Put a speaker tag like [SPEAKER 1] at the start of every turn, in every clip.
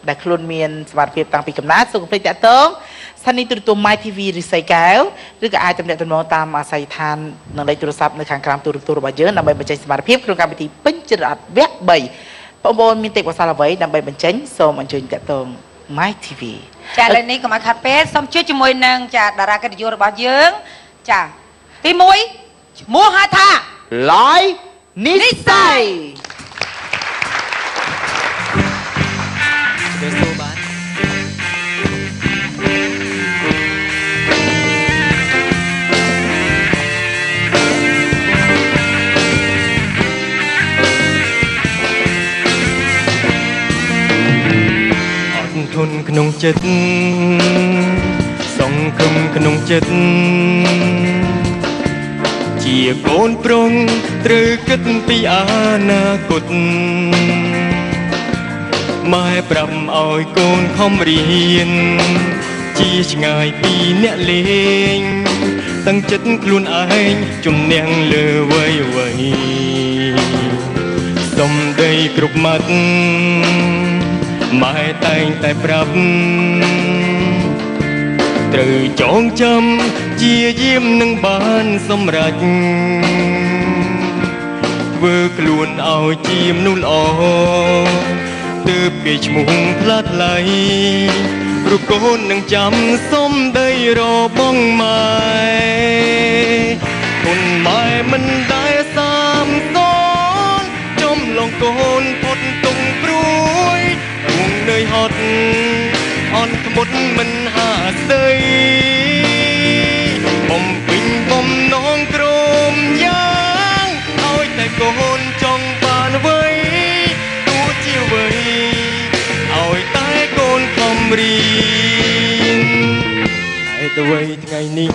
[SPEAKER 1] ដែលខ្លួនមានសមត្ថភាពតាំងពីកំណើតសូមកុំភ្លេចតាក់ទងស្ថានីយ៍ទូរទស្សន៍ My TV រិស័យកែវឬក៏អាចទំនាក់ទំនងតាមអាស័យដ្ឋាននិងលេខទូរស័ព្ទនៅខាងក្រោមទូរទស្សន៍របស់យើងដើម្បីបញ្ចេញសមត្ថភាពក្នុងកម្មវិធីពេញចិត្តអត់វគ្គ3បងប្អូនមានទេពកោសល្យអ្វីដើម្បីបញ្ចេញសូមអញ្ជើញតាក់ទង My TV
[SPEAKER 2] ចាឥឡូវនេះកុំឲ្យខាត់ពេលសូមជួយជាមួយនឹងចាតារាកិត្តិយសរបស់យើងចាទី1ឈ្មោះហៅថា
[SPEAKER 1] Live និស័យ
[SPEAKER 3] ជំរាបសួរបាទអត់ធន់ក្នុងចិត្តសង្ឃឹមក្នុងចិត្តជាកូនប្រុងត្រូវគិតពីអនាគត ម៉ែប្រាប់ឲ្យកូនខំរៀនជាឆ្ងាយពីអ្នកលេងតាំងចិត្តខ្លួនឯងជំនះលើវ័យវ័យសំដីគ្រប់មាត់ម៉ែតែងតែប្រាប់ត្រូវចងចាំជាយាមនឹងបានសម្រេច ធ្វើខ្លួនឲ្យជាមនុស្សល្អទើបគេឈ្មោះផ្លាត់ថ្លៃព្រោះកូននឹងចាំសំដីរបស់ម៉ែគុណម៉ែមិនដែលសាមសនចំលងកូនផុតទុំព្រួយគងនឿយហត់អន់ធ្មត់មិនហាស្ដីបំពេញបំណងក្រមយ៉ាងឲ្យតែកូនចង់បានអ្វីទោះជាអ្វីឲ្យតែកូនខំរៀនហេតុអ្វីថ្ងៃនេះ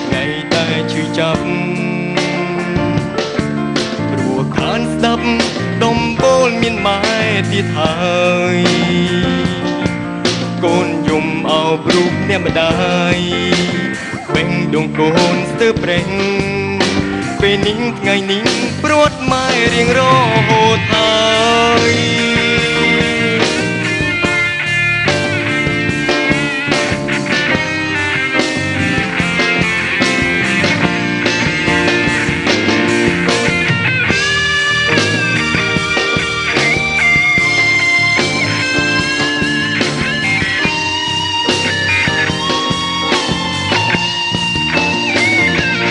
[SPEAKER 3] ថ្ងៃតែឈឺចាប់ព្រោះខានស្ដាប់ដំបូលមានម៉ែទៀតហើយ កូនយំអោបរូបអ្នកម្ដាយបេះដូងកូនស្ទើរប្រេងពេលនេះថ្ងៃនេះព្រួតម៉ែរៀងរហូតហើយ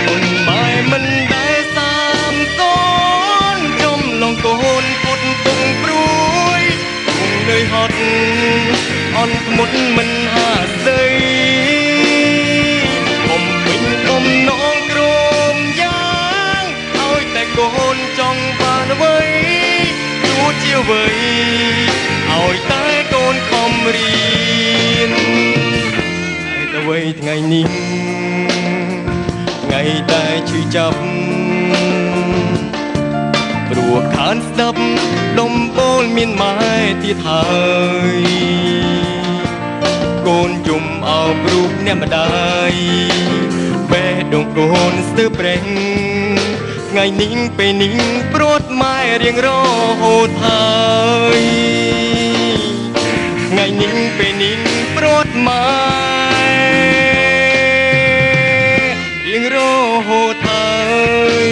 [SPEAKER 3] គុណម៉ែមិនដែលសាមសនចំលងកូនពុតទុំព្រួយគងនឿយហត់អន់ធ្មត់មិនហាស្ដីបំពេញបំណងក្រមយ៉ាងឲ្យតែកូនចង់បានអ្វីទោះជាអ្វីឲ្យតែកូនខំរៀនហេតុអ្វីថ្ងៃនេះ ថ្ងៃតែឈឺចាប់ព្រោះខានស្ដាប់ដំបូលមានម៉ែទៀតហើយ កូនយំអោបរូបអ្នកម្ដាយបេះដូងកូនស្ទើរប្រេងថ្ងៃនេះពេលនេះព្រួតម៉ែរៀងរហូតហើយថ្ងៃនេះពេលនេះព្រួតម៉ែរៀងរហូតហើយ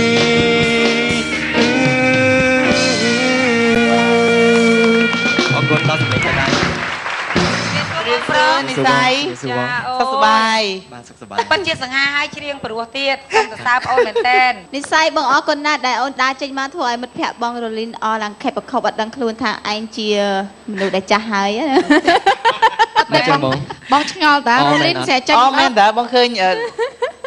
[SPEAKER 3] អរគុណដល់សម្លេងដែរ
[SPEAKER 1] រៀបសួរនិស័យ
[SPEAKER 3] សុខ
[SPEAKER 1] សុខសប្បាយ
[SPEAKER 3] បាទសុខសប្បាយ
[SPEAKER 2] ប៉ិនជាសង្ហាហើយច្រៀងព្រោះទៀតសូមសរសើរប្អូនមែនតែន
[SPEAKER 4] និស័យបងអរគុណណាស់ដែលអូនដើរចេញមកធ្វើឲ្យមិត្តភក្តិបងរលីនអរឡើងខេបប្រខប់អត់ដឹងខ្លួនថាឯងជាមនុស្សដែលចាស់ហើយណា
[SPEAKER 3] មិនចឹងបង
[SPEAKER 5] បងឆ្ងល់តា
[SPEAKER 3] អូ
[SPEAKER 5] រលីន
[SPEAKER 3] មែនអត់
[SPEAKER 5] ស្រែចេញ
[SPEAKER 1] អូ
[SPEAKER 5] មក
[SPEAKER 1] មែនតើបងឃើញអឺ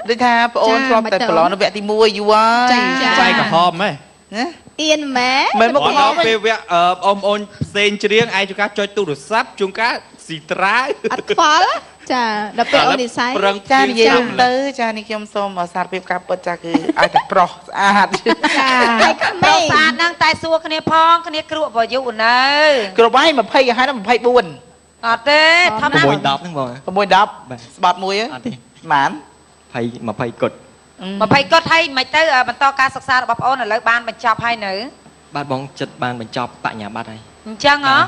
[SPEAKER 1] ដូចថាប្អូន
[SPEAKER 5] ចា
[SPEAKER 1] ធ្លាប់តែ
[SPEAKER 5] មិនទៅ
[SPEAKER 1] ប្រឡងនៅវគ្គទី1យូរហើយ
[SPEAKER 5] ចា
[SPEAKER 6] ចៃក្រហមហ៎
[SPEAKER 1] ណា
[SPEAKER 4] អៀនម៉ែ
[SPEAKER 1] មិនមក
[SPEAKER 6] មកដល់ពេលវគ្គអឺបងប្អូនផ្សេងច្រៀងឯងជួនកាលចុចទូរស័ព្ទជួនកាលស៊ីត្រាវ
[SPEAKER 4] អត់ខ្វល់ចាដល់ពេលអូននិស័យ
[SPEAKER 6] ប្រឹង
[SPEAKER 1] ចានិយាយ
[SPEAKER 6] ព្
[SPEAKER 1] រួមទៅចានេះខ្ញុំសូមសារភាពការពិតចាគឺឲ្យតែប្រុសស្អាត
[SPEAKER 5] ចា
[SPEAKER 4] ហើយក្
[SPEAKER 2] ប្រុ
[SPEAKER 4] មេង
[SPEAKER 2] សស្អាតហ្នឹងតែសួរគ្នាផងគ្នាគ្រក់ប្រយុនៅ
[SPEAKER 1] គ្រប់ហើយ20ឲ្យហើយដល់24
[SPEAKER 2] អត់ទេធម្មតា
[SPEAKER 3] 6 10ហ្នឹងបង
[SPEAKER 1] 6 10ស្បាត់មួយហ៎
[SPEAKER 3] អត់ទេ
[SPEAKER 1] ម៉ាន
[SPEAKER 3] 20 20កុដ
[SPEAKER 2] 20កុដហើយមិនទៅបន្តការសិក្សារបស់ប្អូនឥឡូវបានបញ្ចប់ហើយនៅ
[SPEAKER 3] បាទបងចិត្តបានបញ្ចប់បញ្ញាបត្រហើយ
[SPEAKER 2] អញ្ចឹងហ៎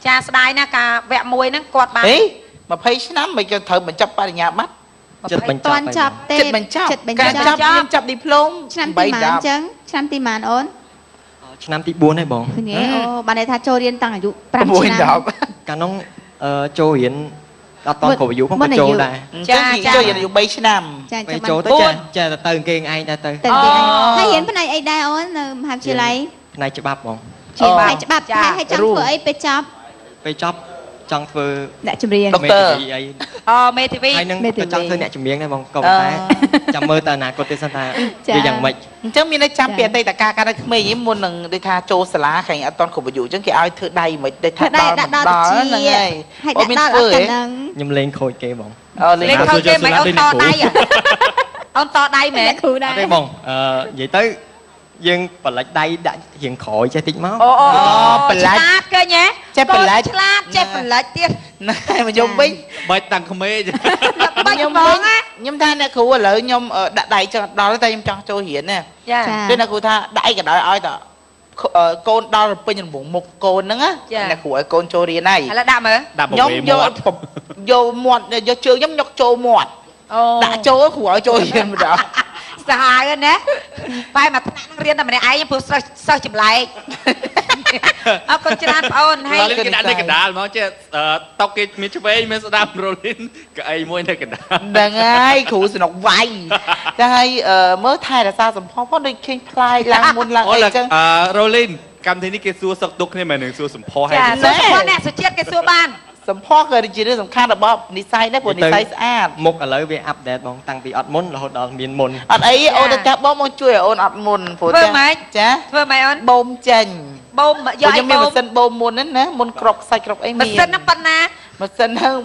[SPEAKER 2] ចាស្ដាយណាស់ការវគ្គមួយហ្នឹងគាត់បាន
[SPEAKER 1] ហេ20ឆ្នាំមិនក៏ត្រូវបញ្ចប់បរិញ្ញាបត្រ
[SPEAKER 3] ចិត្តបញ្ចប់
[SPEAKER 4] តាន់ចប់ទេ
[SPEAKER 1] ចិត្តបញ្ចប់
[SPEAKER 4] ចិត្តបញ្
[SPEAKER 1] ការ
[SPEAKER 4] ចប់
[SPEAKER 1] ចប់ខ្ញុំចាប់ឌីប្លូម
[SPEAKER 4] ឆ្នាំទីម៉ានអញ្ចឹងឆ្នាំទីម៉ានអូន
[SPEAKER 3] ឆ្នាំទី4ហើយបង
[SPEAKER 4] ឃើញទេអូបានន័យថាចូលរៀនតាំងអាយុ5ឆ្នាំ
[SPEAKER 1] 10
[SPEAKER 3] កាលនោះចូលរៀនអត់តគ្រប់អាយុផង
[SPEAKER 4] មុនអាយុ
[SPEAKER 3] ក៏ចូលដែរ
[SPEAKER 1] អញ្ចឹងចូលរៀនអាយុ3ឆ្នាំ
[SPEAKER 4] ចា
[SPEAKER 3] ពេល
[SPEAKER 4] ចាំ
[SPEAKER 3] ចូលទៅចេះចេះតែទៅគេឯងដែរទៅ
[SPEAKER 4] ទៅគេឯងហើយរៀនផ្នែកអីដែរអូននៅមហាវិទ្យាល័យ
[SPEAKER 3] ផ្នែកច្បាប់បង
[SPEAKER 4] ជាផ្នែកច្បាប់ហើយហើយចង់ធ្វើអីពេលចប់
[SPEAKER 3] ពេលចប់ចង់ធ្វើ
[SPEAKER 4] អ្នកចម្រៀង
[SPEAKER 1] ដុកទ័រ
[SPEAKER 3] មេធាវីអី
[SPEAKER 2] អូមេធាវី
[SPEAKER 3] ហើយនឹងក៏ចង់ធ្វើអ្នកចម្រៀងដែរបងក៏ប៉ុន្តែចាំមើលតើអនាគតទេសិនថាវាយ៉ាងម៉េច
[SPEAKER 1] អញ្ចឹងមានន័យចាំពីអតីតកាលកាលនៅក្មេងឯងមុននឹងដូចថាចូលសាលាខាងអត់តន់គ្រប់អាយុអញ្ចឹងគេឲ្យធ្វើដៃមិនដូចថា
[SPEAKER 4] ធ្វើដៃ
[SPEAKER 1] ដល់
[SPEAKER 4] ដាក់ដល់
[SPEAKER 1] ដល់
[SPEAKER 4] តិច
[SPEAKER 1] ហ្នឹងហើយ
[SPEAKER 4] ហើយ
[SPEAKER 1] អូមាន
[SPEAKER 4] ដាក់ដល់
[SPEAKER 1] ធ្វើហ៎
[SPEAKER 4] អត់កណ្ដឹង
[SPEAKER 3] ខ្ញុំលេងខូចគេបង
[SPEAKER 1] អូលេង
[SPEAKER 2] លេងខោគេមិនអូនតដៃអូនតដៃមែន
[SPEAKER 4] អ្នកគ្រូដែរ
[SPEAKER 3] អត់ទេបងនិយាយទៅយើងបលិចដៃដាក់រៀងក្រោយចេះតិចមក
[SPEAKER 2] អូអូ
[SPEAKER 1] ប្រឡាច
[SPEAKER 2] ឆ្លាតឃើញហ៎
[SPEAKER 1] ចេះប្រឡាច
[SPEAKER 2] ឆ្លាតចេះប្រឡាចទៀត
[SPEAKER 1] ណែមកយកវិញ
[SPEAKER 6] បាច់តាំងក្មេង
[SPEAKER 2] បាច់
[SPEAKER 1] ខ្ញុំ
[SPEAKER 2] ហ្មងណា
[SPEAKER 1] ខ្ញុំថាអ្នកគ្រូឥឡូវខ្ញុំដាក់ដៃចឹងដល់តែខ្ញុំចង់ចូលរៀនណា
[SPEAKER 2] ចា
[SPEAKER 1] គឺអ្នកគ្រូថាដាក់អីក៏ដោយឲ្យតកូនដល់ពេញរង្វង់មុខកូនហ្នឹងណាអ្នកគ្រូឲ្យកូនចូលរៀនហើយ
[SPEAKER 2] ឥឡូវដាក់មើល
[SPEAKER 6] ដាក់
[SPEAKER 1] ខ្ញុំ
[SPEAKER 6] បវេ
[SPEAKER 1] យក
[SPEAKER 6] មាត់
[SPEAKER 1] យកមាត់យកជើងខ្ញុំយកចូលមាត់
[SPEAKER 2] អូ
[SPEAKER 1] ដាក់ចូលគ្រូឲ្យចូលរៀនម្ដង
[SPEAKER 2] សាហាវណាបែរមកថ្នាក់នឹងរៀនតែម្នាក់ឯងព្រោះសិស្សសិស្សចម្លែកអរគុណច្រើនបងអូនហើយ
[SPEAKER 6] រ៉ូលីនគេដាក់នៅកណ្ដាលហ្មងចេះតុកគេមានឆ្វេងមានស្ដាំរ៉ូលីនកៅអីមួយនៅកណ្ដាល
[SPEAKER 1] ហ្នឹងហើយគ្រូសនុកវាយតែហើយមើលថែរក្សាសម្ផស្សផងដូចឃើញផ្លាយឡើងមុនឡើង
[SPEAKER 6] អូ
[SPEAKER 1] អីចឹង
[SPEAKER 6] រ៉ូលីនកម្មវិធីនេះគេសួរសុខទុក្ខគ្នាមិននឹងសួរសម្ផស្សហើយ
[SPEAKER 2] ចាសួរសម្ផស្សអ្នកសុជាតិគេសួរបាន
[SPEAKER 1] សម្ផស្សក៏ជារឿងសំខាន់របស់និស័យដែរព្រោះនិស័យស្អាត
[SPEAKER 3] មុខឥឡូវវាអាប់ដេតបងតាំងពីអត់មុនរហូតដល់មានមុន
[SPEAKER 1] អត់អីអូនទៅផ្ទះបងមកជួយឲ្យអូនអត់មុនព្រោះ
[SPEAKER 2] ធ្វើម៉េច
[SPEAKER 1] ចា
[SPEAKER 2] ធ្វើម៉េចអូន
[SPEAKER 1] បូមចេញ
[SPEAKER 2] បូមយក
[SPEAKER 1] ខ្ញុំមាន
[SPEAKER 2] ឲ្យបូម
[SPEAKER 1] ម៉ាស៊ីនបូមមុនហ្នឹងណាមុនក្របខ្សាច់ក្របអីមាន
[SPEAKER 2] ម៉ាស៊ីនហ្នឹងប៉ុណ្ណា
[SPEAKER 1] ម៉ាស៊ីនហ្នឹង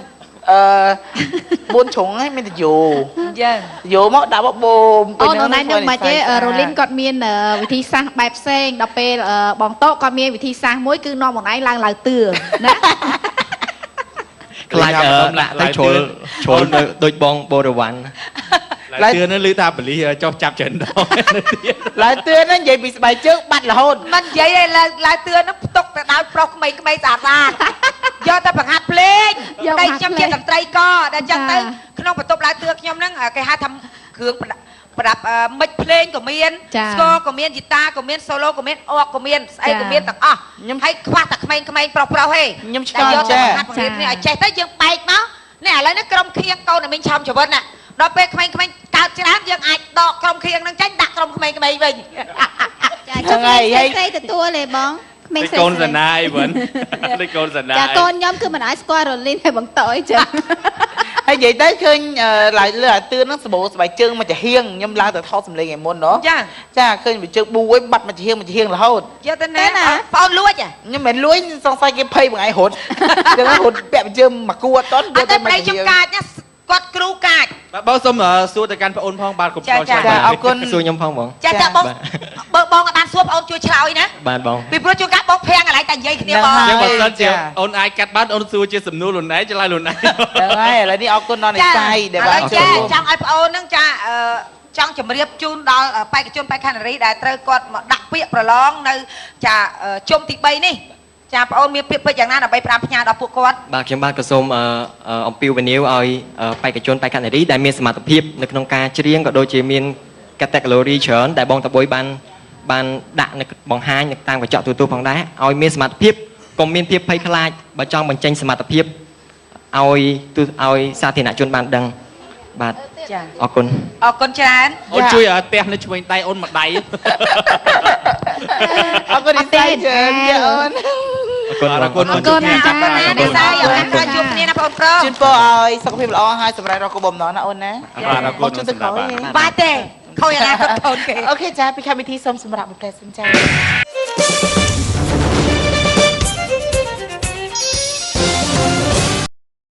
[SPEAKER 1] 4ជ្រុងហ្នឹងមានតែយោ
[SPEAKER 2] យើង
[SPEAKER 1] យោមកដាក់មកបូម
[SPEAKER 5] អូនអូនឯងនឹងមិនទេរ៉ូលីនគាត់មានវិធីសាស្ត្របែបផ្សេងដល់ពេលបងតោគាត់មានវិធីសាស្ត្រមួយគឺនាំអូនឯងឡើងឡើងទឿណា
[SPEAKER 3] ខ្លាចដាក់ទៅជ្រុលជ្រុលដូចបងបូរវ៉ាន់
[SPEAKER 6] ឡើយទឿនហ្នឹងឮថាប៉ូលីសចុះចាប់ច្រើនដង
[SPEAKER 1] ឡើងទឿនហ្នឹងនិយាយពីស្បែកជើងបាត់រហូត
[SPEAKER 2] មិននិយាយឯងឡើងឡើងទឿនហ្នឹងផ្ទុកទៅដោយប្រុសក្មេងៗស្អាតស្អាតយកទៅបង្ហាត់ភ្លេងតែខ្ញុំជាតន្ត្រីកដល់ចឹងទៅក្នុងបន្ទប់ឡើងទឿខ្ញុំហ្នឹងគេហៅថាគ្រឿងប្រដាប់មិចភ្លេងក៏មានស្គរក៏មានហ្គីតាក៏មានសូឡូក៏មានអកក៏មានស្អីក៏មានទាំងអស់ហើយខ្វះតែក្មេងៗប្រុសៗទេ
[SPEAKER 1] ខ្ញុំឆ្ងល់
[SPEAKER 2] យកទៅ
[SPEAKER 1] ចា
[SPEAKER 2] បង្ហាត់បង្រៀនគ្នាឲ្យចេះទៅយើងបែកមកនេះឥឡូវនេះក្រុមខៀងកូនតែមីងឆោមជីវិតណាដល់ពេលក្មេងៗកើតច្រើនយើងអាចដកក្រុមខៀងហ្នឹងចេញដាក់ក្រុមក្មេងៗវិញ
[SPEAKER 4] ចាចុះក្មេងស្រីៗទទួលទេបងក្មេងស្រី
[SPEAKER 6] ដូចកូនសណាយវិញដូចកូនសណាយ
[SPEAKER 4] ចាកូនខ្ញុំគឺមិនអាចស្គាល់រលីនហើយបងតអីចឹង
[SPEAKER 1] ហើយនិយាយទៅឃើញឡើងលើអាទឿនហ្នឹងសម្បូរស្បែកជើងមកចំហៀងខ្ញុំឡើងទៅថតសម្លេងឯមុនណោះ
[SPEAKER 2] ចា
[SPEAKER 1] ចាឃើញវាជើងប៊ូឯងបាត់មកចំហៀងមកចំហៀងរហូត
[SPEAKER 2] យកទៅណាបងអូនលួច
[SPEAKER 1] ខ្ញុំមិនលួចសង្ស័យគេភ័យមួយថ្ងៃរត់ចឹងរត់ពាក់ជើងមកគួតតន់
[SPEAKER 2] អត់តែប្តីខ្ញុំកាចណាគាត់គ្រូកាច
[SPEAKER 6] បាទបងសូមសួរទៅកាន់ប្អូនផងបាទកុំឆ្លើយ
[SPEAKER 1] ចាអរគុណ
[SPEAKER 3] សួរខ្ញុំផងបង
[SPEAKER 2] ចាចាបងបើបងអត់បានសួរបងអូនជួយឆ្លើយណា
[SPEAKER 3] បាទបង
[SPEAKER 2] ពីព្រោះជួនកាលបងភាំងកន្លែងតែនិយាយគ្នាបង
[SPEAKER 6] ចឹងបើសិនជាអូនអាចកាត់បានអូនសួរជាសំណួរខ្លួនឯងឆ្លើយខ្លួនឯង
[SPEAKER 1] ហ្នឹងហើយឥឡូវនេះអរគុណដល់និស័យដែលបាន
[SPEAKER 2] ចាចង់ឲ្យប្អូនហ្នឹងចាចង់ជម្រាបជូនដល់បេក្ខជនបេក្ខនារីដែលត្រូវគាត់មកដាក់ពាក្យប្រឡងនៅចាជុំទី3នេះចាបងអូនមានពាក្យពេចន៍យ៉ាងណាដើម្បីផ្ដាំផ្ញើដល់ពួកគាត់
[SPEAKER 3] បាទខ្ញុំបាទក៏សូមអំពាវនាវឲ្យបេក្ខជនបេក្ខនារីដែលមានសមត្ថភាពនៅក្នុងការច្រៀងក៏ដូចជាមាន category ច្រើនដែលបងតបុយបានដាក់នៅបង្ហាញនៅតាមកញ្ចក់ទូរទស្សន៍ផងដែរឲ្យមានសមត្ថភាពកុំមានភាពភ័យខ្លាចបើចង់បញ្ចេញសមត្ថភាពឲ្យឲ្យសាធារណជនបានដឹងបាទ
[SPEAKER 2] ចា
[SPEAKER 3] អរគុណ
[SPEAKER 2] អរគុណច្រើន
[SPEAKER 6] អូនជួយឲ្យផ្ទះនៅឆ្វេងដៃអូនមួយដៃ
[SPEAKER 1] អរគុណនិស័យច្រើនចាអូន
[SPEAKER 3] អរគុណ
[SPEAKER 6] អរគុណ
[SPEAKER 5] អរគុណ
[SPEAKER 2] អរគុណណានិស័យអរគុណជួបគ្នាណាបងប្រុស
[SPEAKER 1] ជូនពរឲ្យសុខភាពល្អហើយសម្រាប់រកគោបំណងណាអូនណា
[SPEAKER 6] បាទអរគុណ
[SPEAKER 1] ជូនទៅក្រោយ
[SPEAKER 2] បាទទេខូចអនាគតកូនគេ
[SPEAKER 1] អូខេចាពីកម្មវិធីសូមសម្រាប់មួយផ្លែសិនចា